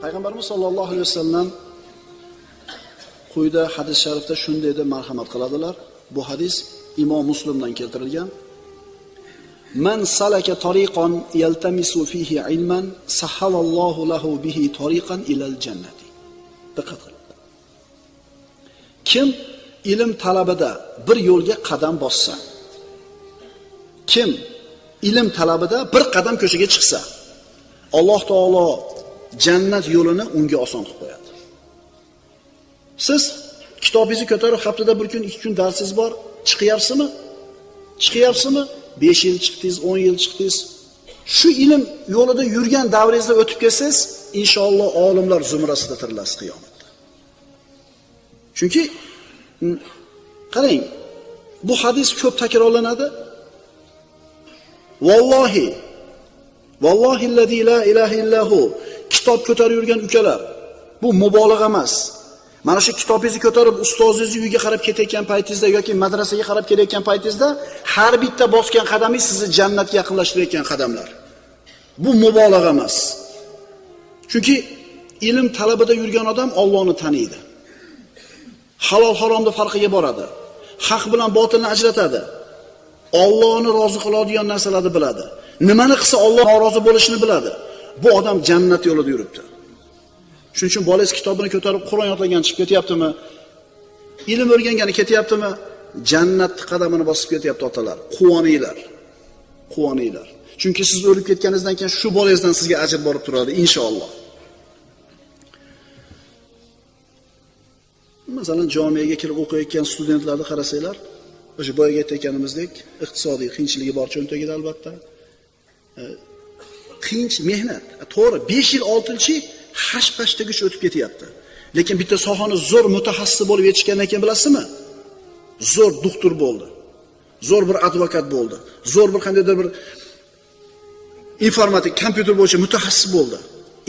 Payg'ambarimiz sollallohu alayhi vasallam quyida hadis sharifda shunday deb marhamat qiladilar. Bu hadis Imom Muslimdan keltirilgan. Man salaka tariqan yaltamisu fihi ilman sahhalallohu lahu bihi tariqan ilal jannati. Diqqat qiling. Kim ilm talabida bir yo'lga qadam bossa, kim ilm talabida bir qadam ko'chaga chiqsa, Alloh taolo jannat yo'lini unga oson qilib qo'yadi. Siz kitobingizni ko'tarib haftada bir kun, 2 kun darsingiz bor, chiqyapsizmi? Chiqyapsizmi? 5 yil chiqdingiz, 10 yil chiqdingiz. Shu ilm yo'lida yurgan davringizda o'tib kelsangiz, inshaalloh olimlar zumrasida tirilasiz qiyomatda. Chunki qarang, bu hadis ko'p takrorlanadi. Vallohi, vallohi allazi la ilaha illahu, kitob ko'tarib yurgan ukalar, bu mubolag'a emas. Mana shu kitobingizni ko'tarib ustozingizni uyiga qarab ketayotgan paytingizda yoki madrasaga qarab kelayotgan paytingizda har bitta bosgan qadamingiz sizni jannatga yaqinlashtirayotgan qadamlar. Bu mubolag'a emas. Chunki ilm talabida yurgan odam Allohni taniydi. Halol haromni farqiga boradi. Haq bilan botilni ajratadi. Allohni rozi qiladigan narsalarni biladi. Nimani qilsa Alloh norozi bo'lishini biladi. Bu odam jannat yo'lida yuribdi. Shuning uchun bolangiz kitobini ko'tarib Qur'on yodlagan chiqib ketyaptimi? Ilm o'rgangani ketyaptimi? Jannat qadamini bosib ketyapti otalar. Quvoninglar. Quvoninglar. Chunki siz o'lib ketganingizdan keyin shu bolangizdan sizga ajr borib turadi inshaalloh. Masalan, jamiyaga kirib o'qiyotgan studentlarni qarasanglar, o'sha boyaga aytganimizdek, iqtisodiy qiyinchiligi bor cho'ntagida albatta. Qiyinch mehnat. To'g'ri, 5 yil 6 yil hash-pashtagacha o'tib ketyapti. Lekin bitta sohani zo'r mutaxassis bo'lib yetishgandan keyin bilasizmi? Zo'r doktor bo'ldi. Zo'r bir advokat bo'ldi. Zo'r bir qandaydir bir informatik, kompyuter bo'yicha mutaxassis bo'ldi.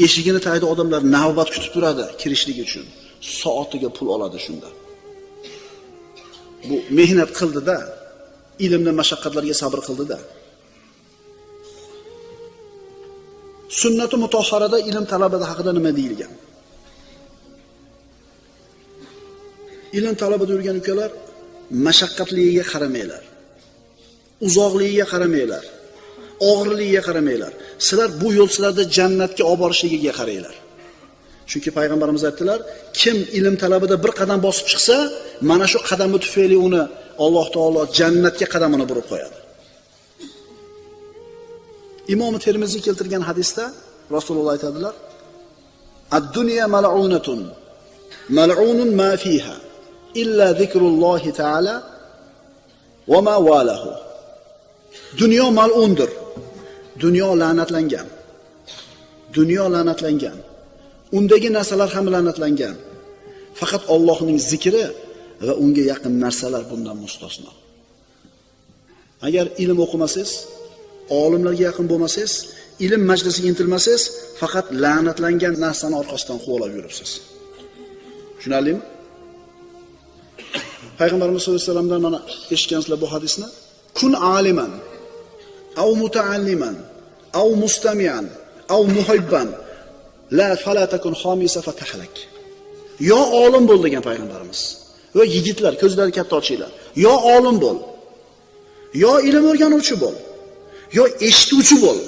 Eshigini tagida odamlar navbat kutib turadi kirishlik uchun. Soatiga pul oladi shunda. Bu mehnat qildi-da, ilmda mashaqqatlarga sabr qildi-da. Sunnati mutahharada ilm talabida haqida nima deyilgan? Ilm talabida yurgan ukalar mashaqqatligiga qaramanglar. Uzoqligiga qaramanglar. Og'irligiga qaramanglar. Sizlar bu yo'l sizlarda jannatga olib borishligiga qaranglar. Chunki payg'ambarimiz aytdilar, kim ilm talabida bir qadam bosib chiqsa, mana shu qadami tufayli uni Alloh taolo jannatga qadamini burib qo'yadi. Imom Termiziy keltirgan hadisda Rasululloh aytadilar: "Ad-dunya mal'unatun, mal'unun ma fiha illa zikrullohi ta'ala va ma walahu." Dunyo mal'undir. Dunyo la'natlangan. Dunyo la'natlangan. Undagi narsalar ham la'natlangan. Faqat Allohning zikri va unga yaqin narsalar bundan mustasno. Agar ilm o'qimasangiz, olimlarga yaqin bo'lmasangiz, ilm majlisiga intilmasangiz, faqat la'natlangan narsani orqasidan quvalab yuribsiz. Tushunarlimi? Payg'ambarimiz sollallohu alayhi vasallamdan mana eshitgansizlar bu hadisni. Kun aliman, aw mutaalliman, aw mustami'an, aw muhibban, la fala takun xomisa fatahlak. Yo olim bo'l degan payg'ambarimiz. Va yigitlar, ko'zlari katta ochinglar. Yo olim bo'l. Yo ilm o'rganuvchi bo'l. Yo eshituvchi bo'l.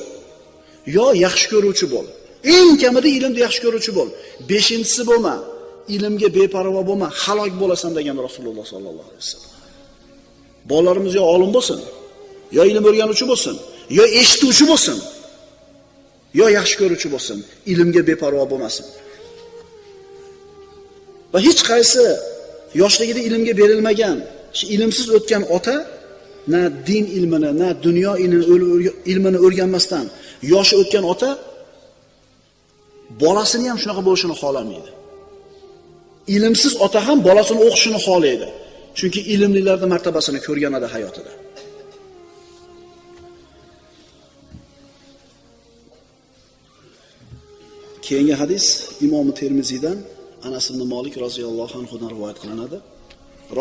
Yo yaxshi ko'ruvchi bo'l. Eng kamida ilmni yaxshi ko'ruvchi bo'l. Beshinchisi bo'lma. Ilmga beparvo bo'lma, halok bo'lasan degan Rasululloh sollallohu alayhi vasallam. Bolalarimiz yo olim bo'lsin, yo ilm o'rganuvchi bo'lsin, yo eshituvchi bo'lsin, yo yaxshi ko'ruvchi bo'lsin, ilmga beparvo bo'lmasin. Va hech qaysi yoshligida ilmga berilmagan, ilmsiz o'tgan ota na din ilmini, na dunyo ilmini o'rganmasdan yoshi o'tgan ota bolasini ham shunaqa bo'lishini xohlamaydi. Ilmsiz ota ham bolasini o'qishini xohlaydi. Chunki ilmlilarning martabasini ko'rgan edi hayotida. Keyingi hadis Imom Termiziydan Anas ibn Malik roziyallohu anhu dan rivoyat qilinadi.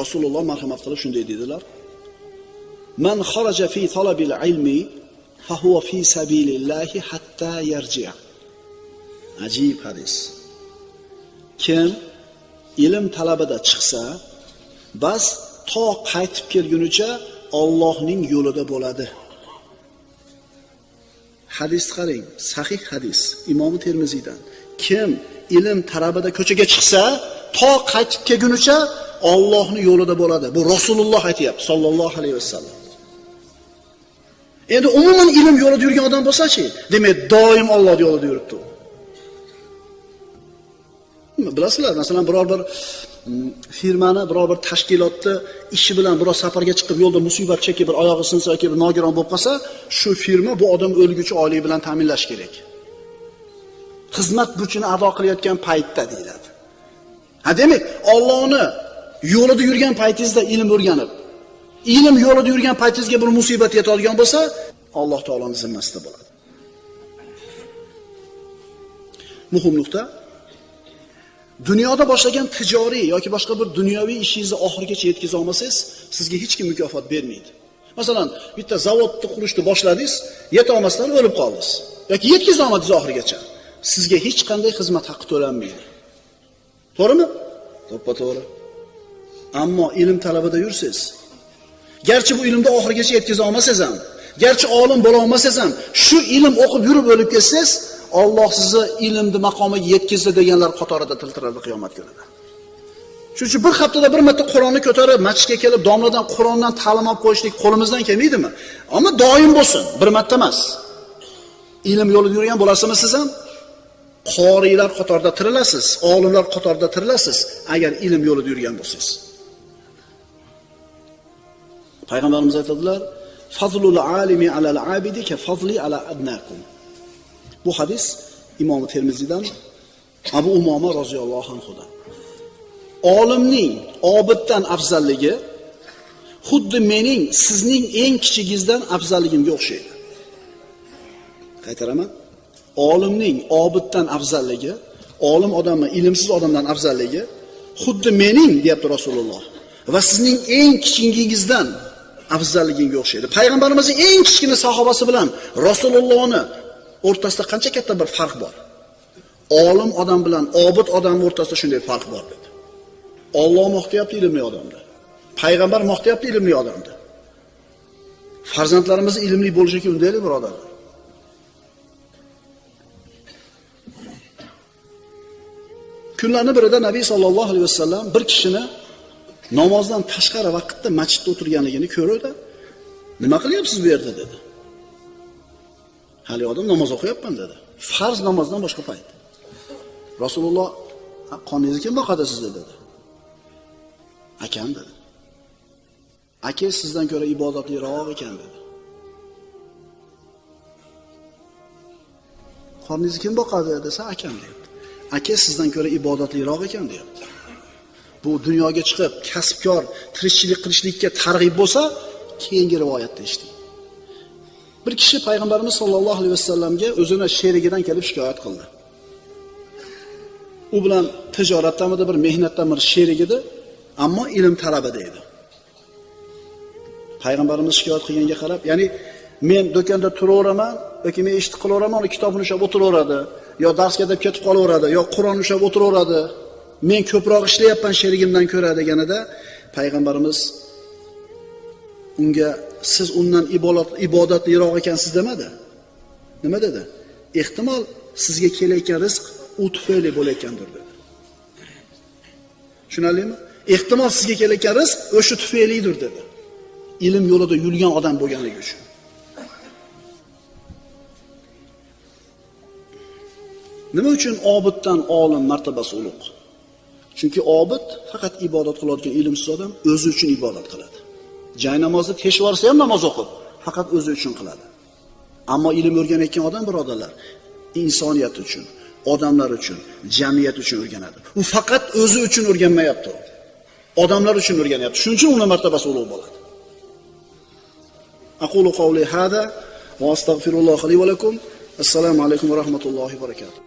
Rasululloh marhamat qilib shunday dedilar: Man kharaja fi talabil ilmi fa huwa fi sabilillahi hatta yarji'a. Ajib hadis. Kim ilm talabida chiqsa, bas to qaytib kelgunicha Allohning yo'lida bo'ladi. Hadis qarang, sahih hadis, Imom Termiziydan. Kim ilm talabida ko'chaga chiqsa, to qaytib kelgunicha Allohning yo'lida bo'ladi. Bu Rasululloh aytayapti sollallohu alayhi vasallam. Endi umuman ilm yo'lida yurgan odam bo'lsa-chi, demak doim Allohning yo'lida yuribdi u. Bilasizlar, masalan, biror bir firmani, biror bir tashkilotni ishi bilan biror safarga chiqib yo'lda musibat chekib, bir oyog'i sinsa yoki bir nogiron bo'lib qolsa, shu firma bu odam o'lguchi oylik bilan ta'minlash kerak. Xizmat burchini ado qilayotgan paytda deyiladi. Ha, demak, Allohni yo'lida yurgan paytingizda ilm o'rganib, ilm yo'lida yurgan paytingizga bir musibat yetadigan bo'lsa, Alloh taoloning zimmasida bo'ladi. Muhim nuqta. Dunyoda boshlagan tijoriy yoki boshqa bir dunyoviy ishingizni oxirigacha yetkaza olmasangiz, sizga hech kim mukofot bermaydi. Masalan, bitta zavodni qurishni boshladingiz, yeta olmasdan o'lib qoldingiz yoki yetkaza olmadingiz oxirigacha. Sizga hech qanday xizmat haqqi to'lanmaydi. To'g'rimi? To'ppa-to'g'ri. Ammo ilm talabida yursangiz, garchi bu ilmni oxirigacha yetkaza olmasangiz ham, garchi olim bo'la olmasangiz ham, shu ilm o'qib yurib o'lib ketsangiz, Alloh sizni ilmni maqomiga yetkazdi deganlar qatorida tiltiradi qiyomat kunida. Shuning uchun bir haftada bir marta Qur'onni ko'tarib, masjidga kelib, domladan Qur'ondan ta'lim olib qo'yishlik qo'limizdan kelmaydimi? Ammo doim bo'lsin, bir marta emas. Ilm yo'lida yurgan bo'lasizmi siz ham? Qoriylar qatorida tirilasiz, olimlar qatorida tirilasiz agar ilm yo'lida yurgan bo'lsangiz. Payg'ambarimiz aytadilar: "Fazlul alimi alal abidi ka fazli ala adnakum." Bu hadis Imom Termiziydan, Abu Umoma roziyallohu anhudan. Olimning obiddan afzalligi xuddi mening sizning eng kichigingizdan afzalligimga o'xshaydi. Qaytaraman. Olimning obiddan afzalligi, olim odamning ilmsiz odamdan afzalligi xuddi mening, deyapti Rasululloh, va sizning eng kichigingizdan afzalligimga o'xshaydi. Payg'ambarimizning eng kichkina sahobasi bilan Rasulullohni o'rtasida qancha katta bir farq bor. Olim odam bilan obid odam o'rtasida shunday farq bor dedi. Alloh maqtayapti ilmli odamni. Payg'ambar maqtayapti ilmli odamni. Farzandlarimiz ilmli bo'lishiga undaylik, birodarlar. Kunlarning birida Nabiy sallallohu alayhi vasallam bir kishini namozdan tashqari vaqtda masjidda o'tirganligini ko'rdi. Nima qilyapsiz bu yerda dedi. Hali odam namoz o'qiyapman dedi. Farz namozdan boshqa payt. Rasululloh, qoningizni kim boqadi sizda dedi. Akam dedi. Aka sizdan ko'ra ibodatliroq ekan dedi. Qorningizni kim boqadi desa, akam deyapti. Aka sizdan ko'ra ibodatliroq ekan deyapti. Bu dunyoga chiqib kasbkor, tirikchilik qilishlikka targ'ib bo'lsa, keyingi rivoyatda eshiting. Bir kishi Payg'ambarimiz sollallohu alayhi vasallamga o'zini sherigidan kelib shikoyat qildi. U bilan tijoratdamidi, bir mehnatdan bir sherigidi, ammo ilm talabida edi. Payg'ambarimiz shikoyat qilganga qarab, ya'ni men do'konda turaveraman yoki men ishni qilaveraman, u kitobini ushlab o'tiraveradi, yo darsga deb ketib qolaveradi, yo Qur'on ushlab o'tiraveradi. Men ko'proq ishlayapman sherigimdan ko'ra deganida Payg'ambarimiz unga siz undan ibodatliroq ekansiz demadi. Nima dedi? Ehtimol sizga kelayotgan rizq u tufayli bo'layotgandir dedi. Tushunarlimi? Ehtimol sizga kelayotgan rizq o'sha tufaylidir dedi. Ilm yo'lida yurgan odam bo'lganligi uchun. Nima uchun obiddan olim martabasi ulug'? Chunki obid faqat ibodat qiladigan ilmsiz odam o'zi uchun ibodat qiladi. Jay namozni teshib yuborsa ham namoz o'qib, faqat o'zi uchun qiladi. Ammo ilm o'rganayotgan odam, birodarlar, insoniyat uchun, odamlar uchun, jamiyat uchun o'rganadi. U faqat o'zi uchun o'rganmayapti. Odamlar uchun o'rganyapti. Shuning uchun uning martabasi ulug' bo'ladi. Aqulu qawli hada va astagfirulloh li va lakum. Assalomu alaykum va rahmatullohi va barakatuh.